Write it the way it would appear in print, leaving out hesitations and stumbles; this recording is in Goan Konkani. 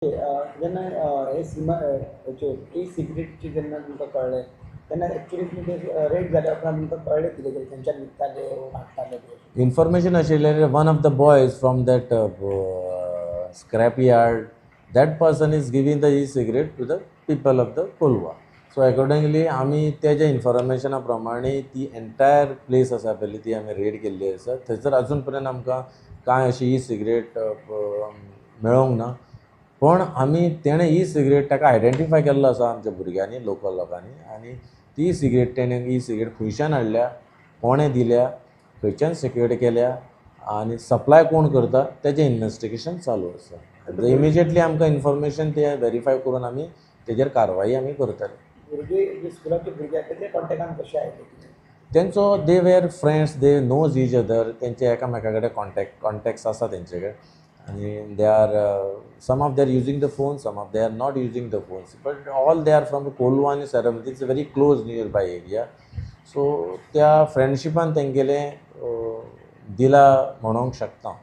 जेन्ना हे सिमा हेच्यो ई सिगरेटची जेन्ना तुमकां कळ्ळें तेन्ना एक्चुली तुमी ते रेड जाल्या उपरांत तुमकां कळ्ळें कितें तरी खंयच्यान विकताले वो हाडटाले ते? इन्फॉर्मेशन आशिल्लें, one of the boys from that scrap yard, that person is giving the e cigarette to the people of the Colva. So accordingly आमी तेज्या इन्फॉर्मेशना प्रमाणे ती एंटायर प्लेस आसा पळय ती आमी रेड केल्ली आसा. थंयसर अजून पर्यंत आमकां कांय अशी ई सिगरेट मेळोंक ना, पण आमी तेणें ई सिगरेट ताका आयडेंटिफाय केल्लो आसा आमच्या भुरग्यांनी, लोकल लोकांनी, आनी ती सिगरेट तेणें ई सिगरेट खंयच्यान हाडल्या, कोणें दिल्या, खंयच्यान सेक्युर्ड केल्या आनी सप्लाय कोण करता तेजें इन्वेस्टिगेशन चालू आसा. इमिजिएटली आमकां इन्फॉर्मेशन ते वेरीफाय करून आमी तेजेर कारवाई आमी करतले. भुरगे जे स्कुलाचे भुरगे आसा ते कॉन्टेक्टान कशे आयले कितें? तेंचो they were friends, they knows each other. तेंचे एकामेका कडेन कॉन्टेक्ट्स आसा तेंचे कडेन आनी they are some of they are using the phone, some of they are not using the phones, but all they are from Colva आनी surrounding. It's a very close near by area. So त्या फ्रेंडशिपान तेंगेलें दिला म्हणोंक शकता.